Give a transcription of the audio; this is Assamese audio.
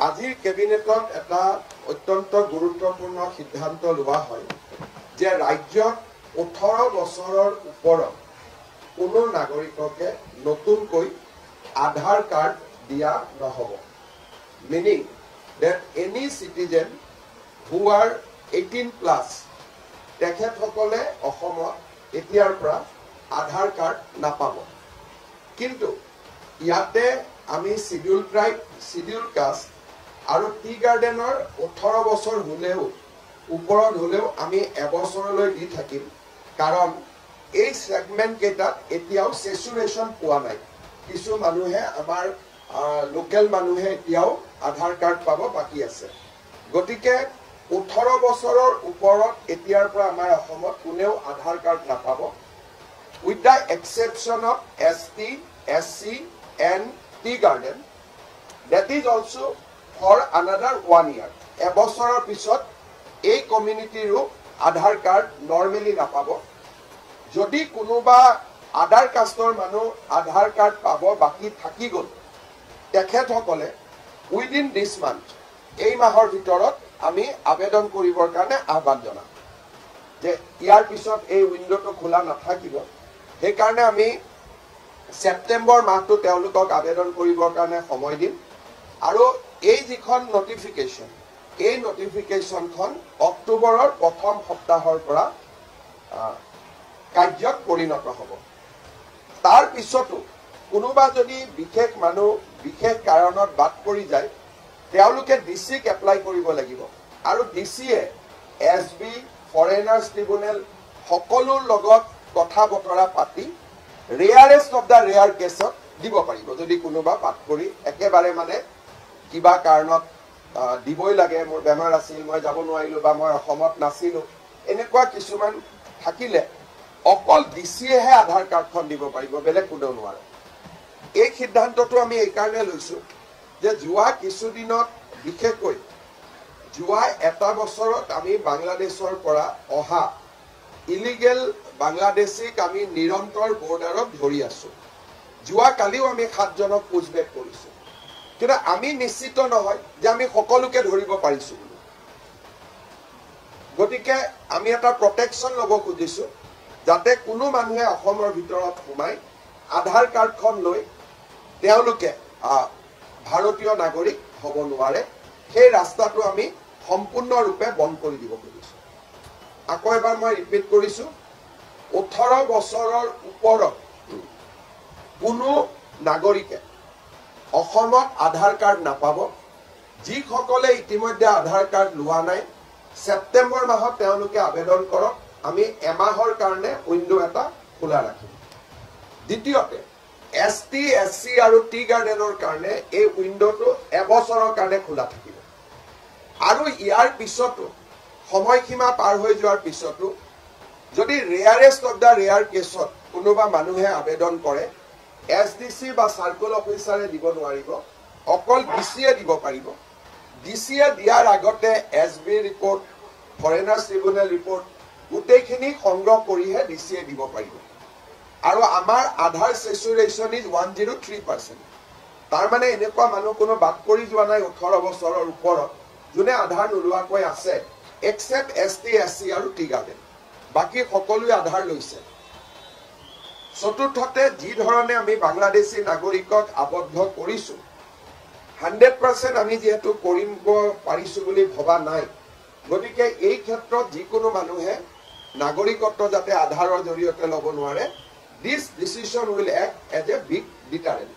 আজিৰ কেবিনেটত এটা অত্যন্ত গুৰুত্বপূৰ্ণ সিদ্ধান্ত লোৱা হয় যে ৰাজ্যত 18 বছৰৰ ওপৰত কোনো নাগৰিককে নতুনকৈ আধাৰ কাৰ্ড দিয়া নহ'ব, meaning that any citizen who are 18 plus, তেখেতসকলে অসমত এতিয়াৰ পৰা আধাৰ কাৰ্ড নাপাব। কিন্তু ইয়াতে আমি চিডিউল ট্ৰাইব, চিডিউল কাষ্ট আৰু টি গাৰ্ডেনৰ 18 বছৰ হ'লেও, ওপৰত হ'লেও আমি এবছৰলৈ দি থাকিম, কাৰণ এই ছেগমেণ্ট কেইটাত এতিয়াও চেচুৰেশ্যন পোৱা নাই। কিছু মানুহে, আমাৰ লোকেল মানুহে এতিয়াও আধাৰ কাৰ্ড পাব বাকী আছে। গতিকে 18 বছৰৰ ওপৰত এতিয়াৰ পৰা আমাৰ অসমত কোনেও আধাৰ কাৰ্ড নাপাব, with the exception of ST, SC and tea garden. That is also for another one year. এবছৰৰ পিছত এই কমিউনিটিৰো আধাৰ কাৰ্ড নৰ্মেলি নাপাব। যদি কোনোবা আদাৰ কাষ্টৰ মানুহ আধাৰ কাৰ্ড পাব বাকী থাকি গ'ল, তেখেতসকলে উইদিন দিছ মান্থ, এই মাহৰ ভিতৰত আমি আবেদন কৰিবৰ কাৰণে আহ্বান জনাম যে ইয়াৰ পিছত এই উইণ্ড'টো খোলা নাথাকিব। সেইকাৰণে আমি ছেপ্টেম্বৰ মাহটো তেওঁলোকক আবেদন কৰিবৰ কাৰণে সময় দিম। আৰু এই যিখন নটিফিকেশ্যন, এই নটিফিকেশ্যনখন অক্টোবৰৰ প্ৰথম সপ্তাহৰ পৰা কাৰ্যত পৰিণত হ'ব। তাৰ পিছতো কোনোবা যদি বিশেষ মানুহ বিশেষ কাৰণত বাদ পৰি যায়, তেওঁলোকে ডি চিক এপ্লাই কৰিব লাগিব আৰু ডি চিয়ে এছ বি, ফৰেনাৰ্ছ ট্ৰিবুনেল সকলোৰ লগত কথা বতৰা পাতি ৰেয়াৰেষ্ট অফ the rare কেছত দিব পাৰিব। যদি কোনোবা বাদ পৰি একেবাৰে মানে কিবা কাৰণত দিবই লাগে, মোৰ বেমাৰ আছিল, মই যাব নোৱাৰিলোঁ বা মই অসমত নাছিলোঁ, এনেকুৱা কিছুমান থাকিলে অকল ডি চিয়েহে আধাৰ কাৰ্ডখন দিব পাৰিব, বেলেগ কোনেও নোৱাৰে। এই সিদ্ধান্তটো আমি এইকাৰণে লৈছোঁ যে যোৱা কিছুদিনত, বিশেষকৈ যোৱা এটা বছৰত আমি বাংলাদেশৰ পৰা অহা ইলিগেল বাংলাদেশীক আমি নিৰন্তৰ বৰ্ডাৰত ধৰি আছো। যোৱা কালিও আমি সাতজনক পুছবেক কৰিছোঁ। কিন্তু আমি নিশ্চিত নহয় যে আমি সকলোকে ধৰিব পাৰিছোঁ বুলি। গতিকে আমি এটা প্ৰটেকশ্যন ল'ব খুজিছোঁ, যাতে কোনো মানুহে অসমৰ ভিতৰত সোমাই আধাৰ কাৰ্ডখন লৈ তেওঁলোকে ভাৰতীয় নাগৰিক হ'ব নোৱাৰে। সেই ৰাস্তাটো আমি সম্পূৰ্ণৰূপে বন্ধ কৰি দিব খুজিছোঁ। আকৌ এবাৰ মই ৰিপিট কৰিছোঁ, 18 বছৰৰ ওপৰত কোনো নাগৰিকে অসমত আধাৰ কাৰ্ড নাপাব। যিসকলে ইতিমধ্যে আধাৰ কাৰ্ড লোৱা নাই, ছেপ্টেম্বৰ মাহত তেওঁলোকে আবেদন কৰক। আমি এমাহৰ কাৰণে উইণ্ড' এটা খোলা ৰাখিম। দ্বিতীয়তে, এছ টি, এছ চি আৰু টি গাৰ্ডেনৰ কাৰণে এই উইণ্ড'টো এবছৰৰ কাৰণে খোলা থাকিব। আৰু ইয়াৰ পিছতো, সময়সীমা পাৰ হৈ যোৱাৰ পিছতো যদি ৰেয়াৰেষ্ট অফ the rare কেছত কোনোবা মানুহে আবেদন কৰে, এছ ডি চি বা চাৰ্কল অফিচাৰে দিব নোৱাৰিব, অকল ডি চিয়ে দিব পাৰিব। ডি চিয়ে দিয়াৰ আগতে SB report, foreigners tribunal report গোটেইখিনি সংগ্ৰহ কৰিহে ডি চিয়ে দিব পাৰিব। আৰু আমাৰ আধাৰ saturation is 103%। তাৰমানে এনেকুৱা মানুহ কোনো বাদ পৰি যোৱা নাই 18 বছৰৰ ওপৰত যোনে আধাৰ নোলোৱাকৈ আছে, accept S T, S C আৰু টি গাৰ্ডেন। বাকী সকলোৱে আধাৰ লৈছে। চতুৰ্থতে, যি ধৰণে আমি বাংলাদেশী নাগৰিকক আবদ্ধ কৰিছো, 100% আমি যিহেতু কৰিব পাৰিছো বুলি ভবা নাই, গতিকে এই ক্ষেত্ৰত যিকোনো মানুহে নাগৰিকত্ব যাতে আধাৰৰ জৰিয়তে ল'ব নোৱাৰে, this decision will act as a big deterrent.